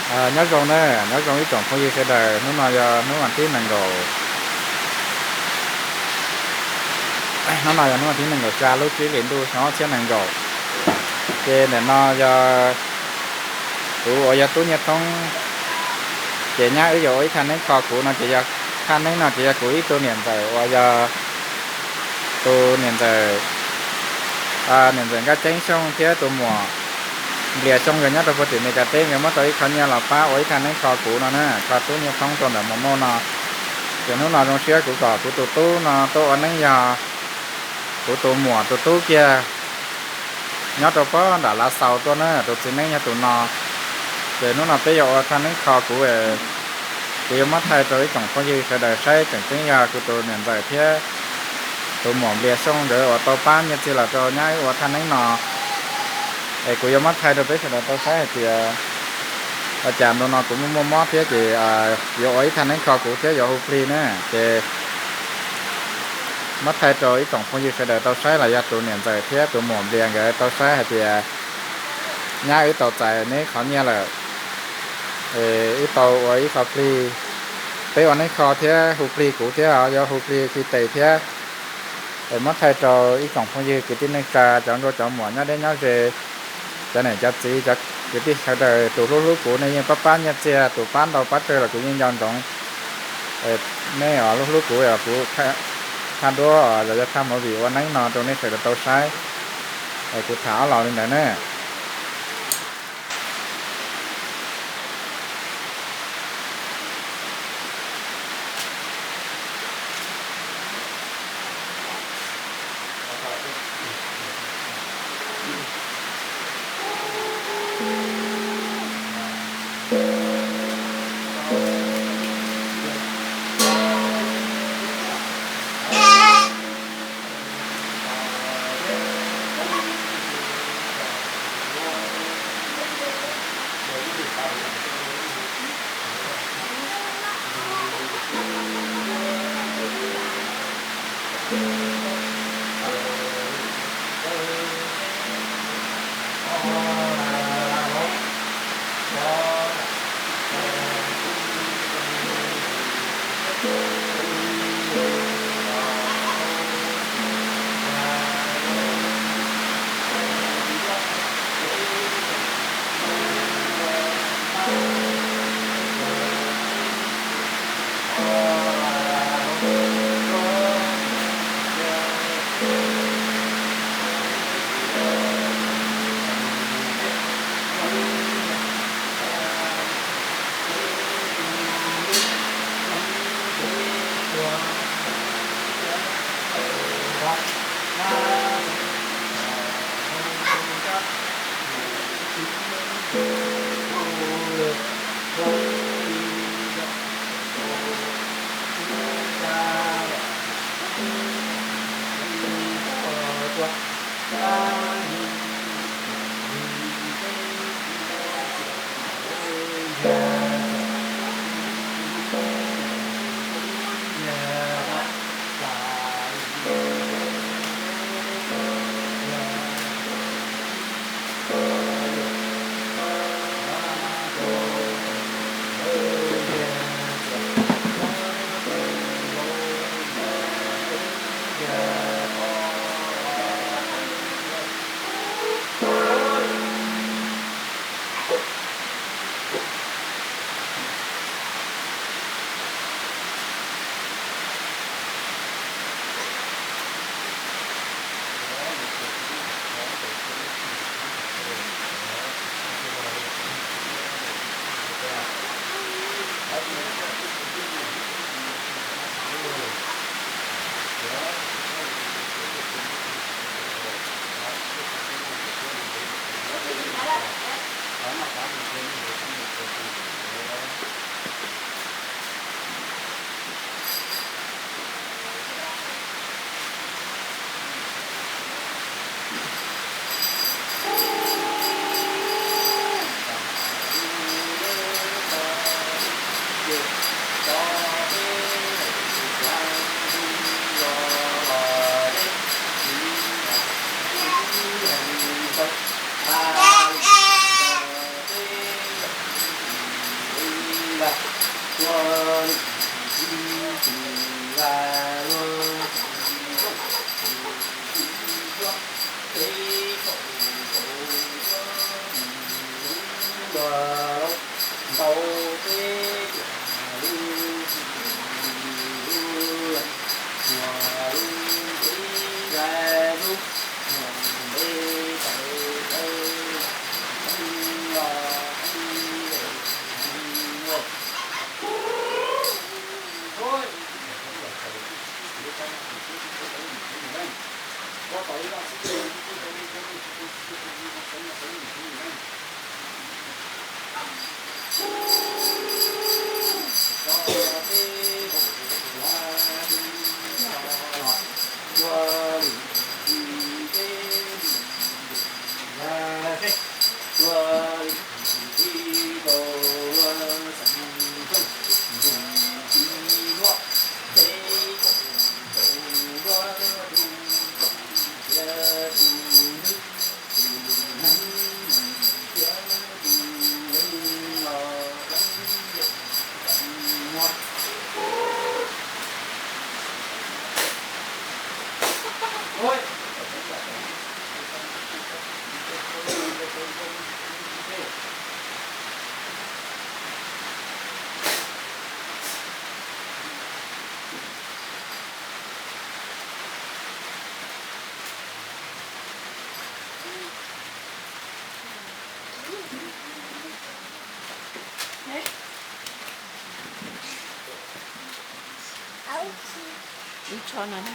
Nyob zoo na, nyob zoo ib tsoom phooj ywg sawv daws, hnub no yog hnub vas thib nees nkaum, hnub no yog hnub vas thib nees nkaum xya lub tsib hlis ntuj xyoo ob txhiab nees nkaum. Ces ntawm no yog kuv uas yog Tub Nyiaj Thoob, ces nyab wb yuav ua ib thaj neeb kho kuv no ces yog thaj neeb no ces yog kuv ib tug niam ntxawm uas yog tus niam ntxawm, niam ntxawm Nkaj Ceeb Xyooj thiab tus muam Nplias Xyooj nkawd nyob rau puag tim Meskas teb, nkawd muab tau ib qho nyiaj los pab ua ib thaj neeb kho kuv no na, kho Tub Nyiaj Thoob rau ntawm mos moj no. Ces hnub no zoo siab kuv kom kuv tus tub no tuaj ua neeb yog kuv tus muam tus tub kiag nyob rau pob nram Lav Xaus tuaj na, tus txiv neeb yog tus no. Ces hnub no peb yuav ua thaj neeb kho kuv, kuv yuav muab thaij rau ib tsoom phooj ywg sawv daws saib, tseem ceeb yog kuv tus niam ntxawm thiab tus muam Nplias Xyooj nkawd uas tau pab nyiaj txiag los rau nyab wb ua thaj neeb no. Es kuv yuav muab thaij rau peb sawv daws tau saib hais tias ua cas ntu no kuv muaj muaj mob thiab ces yuav ua ib thaj neeb kho kuv thiab yuav hu plig na. Ces muab thaij rau ib tsoom phooj ywg sawv daws tau saib los yog tus niam ntxawm thiab tus muam Nplias nkawd tau saib hais tias nyab wb tau txais neb qhov nyiaj lawm, wb tau ua ib qho plig, peb ua neeb kho thiab hu plig kuv thiab yuav hu plig khi tes thiab. Es muab thaij rau ib tsoom phooj ywg kwv tij neej tsa, cov nkauj cov muam nyob deb nyob ze, cov niam cov txiv, cov kwv tij sawv daws tus hlub hlub kuv, nej yeej pab pab nyiaj txiag, tus pab ntau pab tsawg los kuv yeej nco ntsoov. Nej hlub hlub kuv, kuv thaj duab los yog thaj movie ua neeb no rau nej sawv daws tau saib, es kuv tham ob los li ntawd na. Wb tsho no na.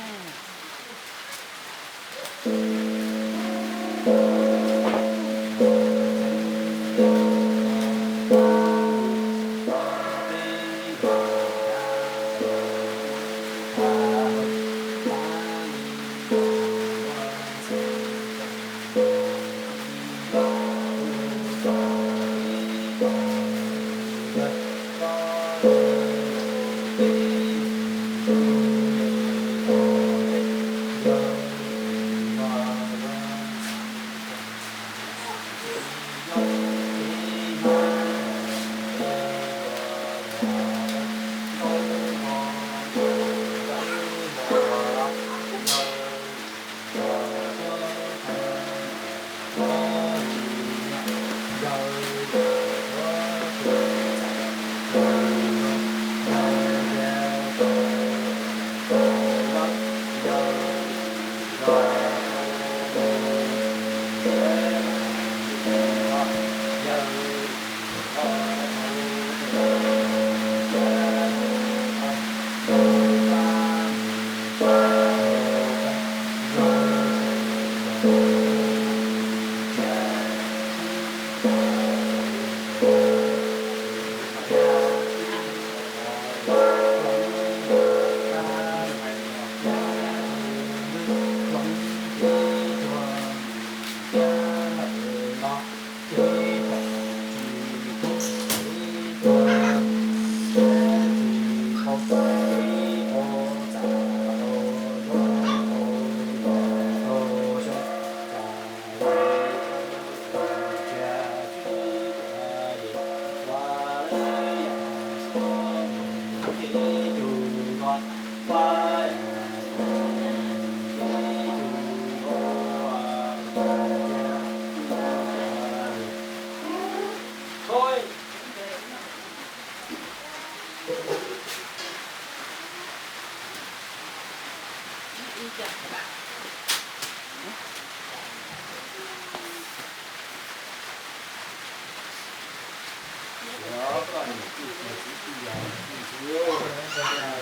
Koj niam tij tus txiv tij yog tus tij ntxwv,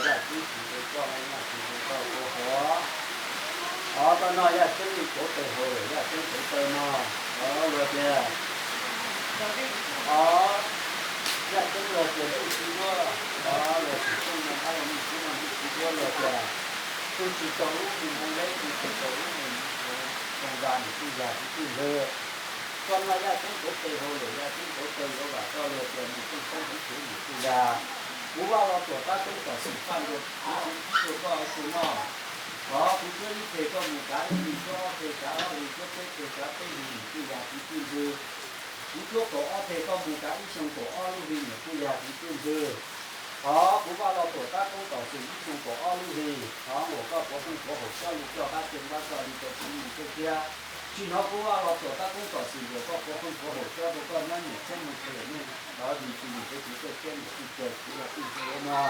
yaj ceeb tsis ntawm koj, yaj tsis ntawm koj ua qhov. Qhov koj noj yaj ceeb li kauv taw hauv, yaj ceeb kauv taw no, qhov luag tias, qhov yaj ceeb luag tias txuj ci duab, qhov luag tsis txuj no qab los mus txuj no txuj ci duab luag tias, txuj tsis tau lub mus moo leb, txuj tsis tau lub mus moo zoo zas nws kuj yog txiv txuj ntxwg. Koj noj yaj ceeb kauv taw hauv lawm, yaj ceeb kauv taw yuav vam koj luag tias mus txuj txheeb txuj txheeb nws kuj yog. Kuv Vaj Los Tuam tab teb tom xim faj nrua kuv txuj koj ua txuj noj. Qhov kuv cuab ib teg koj mus kav ib hlis, cuab ob teg kav ob hlis, cuab peb teg kav peb hlis nws kuj yog txiv txuj ntxwg. Kuv cuab kaum ob teg koj mus kav ib xyoo kaum ob lub hli nws kuj yog txiv txuj ntxwg. Thov kuv Vaj Los Tuam tab koob tom xwm ib xyoos kaum ob lub hli, thov nqus koj puav pheej puav haum coj li coj qab coj npab coj li cov txiv neej kawg thiab. Tsim nyog kuv Vaj Los Tuam tab koob tom xwm nqus koj puav pheej puav haum coj rau koj nyob nyiam thiab mus qhia nej, thov vim tsis nyiam peb txiv kawg thiab niam tij kawg txiv los tij hu no.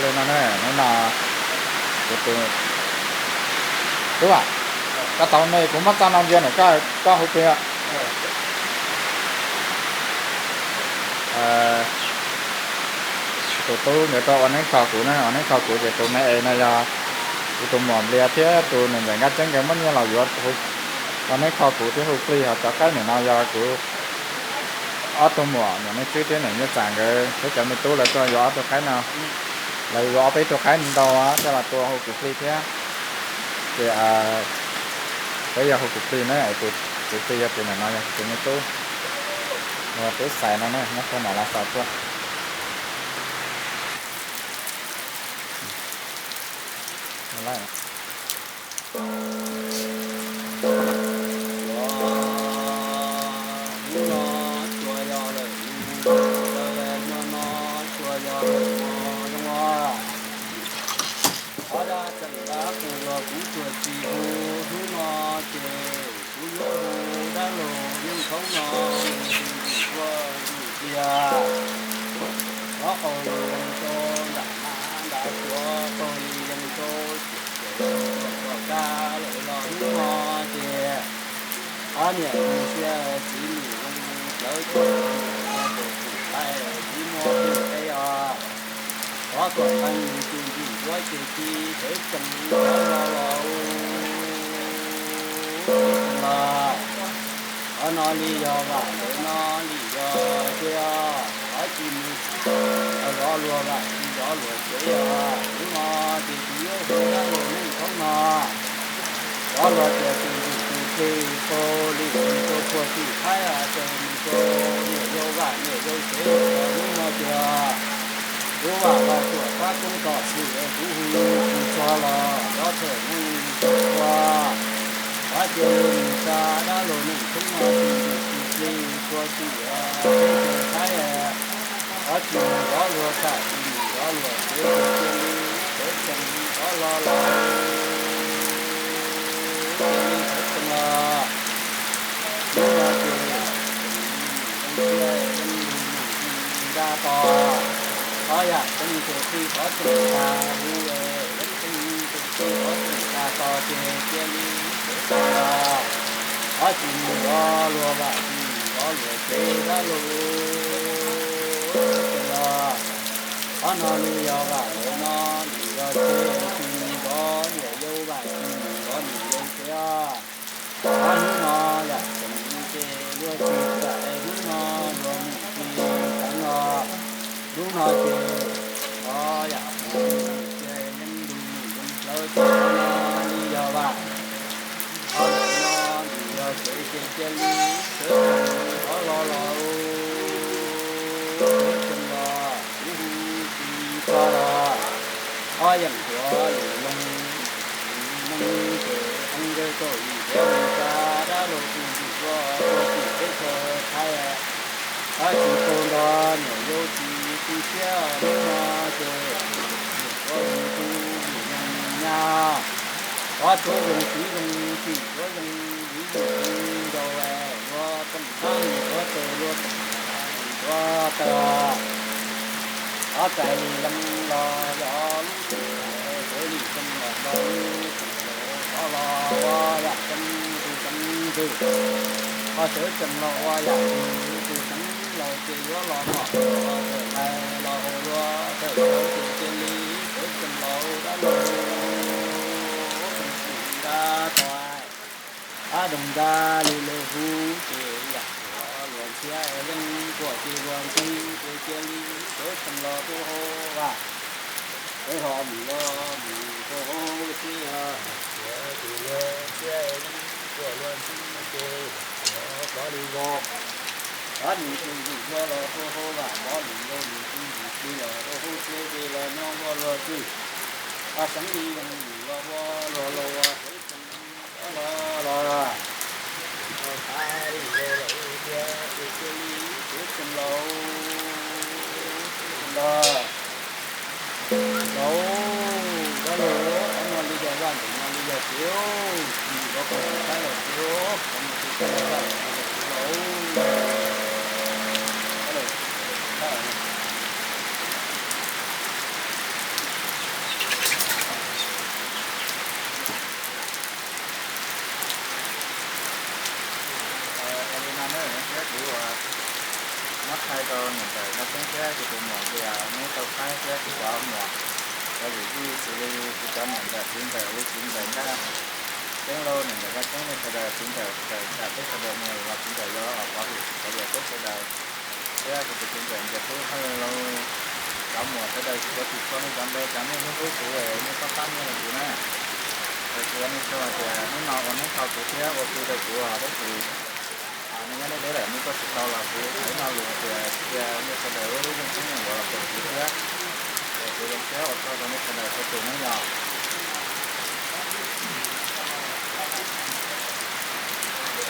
Li no ne, hnub no kuv tus tub, koj tau me kuv muab txoj no ntsia na, koj hu plig. Tus tub nkawd tuaj ua neeb kho kuv na, ua neeb kho kuv ces tus me es no yog kuv tus muam Nplias thiab tus niam ntxawm Nkaj Tseeb nkawd muab nyiaj los yuav ua neeb kho kuv thiab hu plig, ho cov qaib nim no yog kuv ob tug muam niam Neej Tswb thiab niam Nyiaj Txam nkawd thiab cov me tub lawv tuaj yuav ob tug qaib no. Lawv yuav ob peb tug qaib ntau thiaj los tua hu kuv plig thiab. Ces peb yog hu kuv plig na, tus plig yog tus nim no yog tus me tub, tub Xais no na, nyob puag nram Los Xaus tuaj. Hnub no tsuas yog lawm, hnub no tsuas Niam mus sia txiv mus zoo plawv tuam, tuam txim hlais txiv muaj tus qe os. Thov kom qee tus ntsim duab ces ci sawv tsees rov los los los. Qhov no li yog vam, lawv no li yog tiag, qhov tsis mus zov luag vam tsis zov luag tsev os. Hnub no ces tus yuav hu dab laug Neej Thoob no zov luag tias tus ntsim tus plig rau lim tus rau puag tim Thaib, ces mus rau niam yau vam niam yau tsev. Hnub no ces lub vam los tuam fab koob tom sim es kuv hu tus txog los zov txhawm neej ua, qhov cia li mus tsa dab laug Neej Thoob no tus ntsim tus plig rau tim teb chaws Thaib. Qhov tsis mus zov luag tam sis mus zov luag tsev ces cia li sawv tsees rov los los. Cia li sawv tsees los. Hnub no ces yeej ntsia yeej lug mus nra tos, ob yam tseeb ces plig qhov tseem tas hu es yeej tseeb ces plig qhov tseem tas tos ces cia li sawv tsees los. Qhov tsis mus zov luag vam tsis mus zov luag tsev dab laug sawv tsees los. Qhov no li yog vam, lawv no li yog tsev, tsis mus zov niam yau vam tsis mus zov niam yau tsev os. Qhov hnub no yam tseem ces luag tsis txawm, hnub no luag mus tsis txawm no. Hnub no ces qhov yam tseem ces yeej lug mus zoo plawv ces qhov no li yog vam. Qhov no li yog tsev ces cia li sawv tsees rov los los. Sawv tsees los kuv hu tsis tso los, ob yeem ua lwm loo, lwm loo ces qee zaug tau yim thiab mus tsa dab laug tus ntsim ua ua tim teb chaws Thaib. Qhov tsis tau nrog niam yau tsis tu siab hnub no ces niam ua tus ntsim nyas nyas. Qhov tsuav zoo txiv zoo tsim tsuav zoo viv zoo ncaus ua rooj tab mus tsuav tes luag tseem ua taws. Qhov txais li leej los yog lub txim, txawv li leej los yog lub txim, qhov los ua yam tseeb tus tseeb ntws. Qhov sawv tsees los ua yam tus tseeb laus ces yuav los mom ua tawm qais los haus luag tawm qais ces cia li sawv tsees laus dab laug tseem txim nra tos. Ab doog nra li lawv hu ces yam luag ntxhiab yeej kuam ces luag ntxhi ces cia li sawv tsees los rau hauv vaj. Sawv ho mus los mus rau hauv txhia, cia ces luag ntxhiab yeej kuam luag ntxhi ces los rov li los. Qhov nws tus ntxim ua los rau hauv vaj, qhov nws ntau nws tus ntxim plig los rau hauv txhia ces los nyob ua luag txwj. Qhov seev li zoo nws los ua luag laus sawv tsees rov los los. Tau tas li los lawm tiag ces cia li sawv tsees laus sawv tsees los. Laus, dab laug, qhov no li yog vaj, ntawm no li yog tsev, nws zov tau tus saib los tsev, qhov no ces vaj, ntawm no yog tsev laus. Dab laug, ua li no na, thiab kuv muab thaij rau niam ntxawm Nkauj Ceeb thiab kuv tus muam tias neb tau saib thiab kuv cov muam, cov vim yij xws li kuv cov niam ntxawm txiv ntxawm Lis txiv ntxawm Nkaj Ceeb lauj, niam ntxawm Nkaj Ceeb nej sawv daws txiv ntxawm ntxawm nram teb sawv daws mus los txiv ntxawm yuav los pov hwm kuv cov yawm teb sawv daws. Thiab kuv tus txiv ntxawm Ntias Tub Hawj lauj, cov muam sawv daws tsis txhua tsis txhua nej cov npe cas nej hlub hlub kuv es nej pab pab nyiaj rau kuv na. Es kuv ua nej tsaug hais tias hnub no ua hnub tau kuv thiab ua plig rau kuv os, tab sis nej nyob deb deb lawm nej tuaj tsis tau los kuv hais ib lo lus hais tias cia nej sawv daws ua lub zeej txheeb neej nkaus los koom kuv thiab. Es kuv zoo siab ua tsaug rau nej sawv daws txhua tus nawb yog.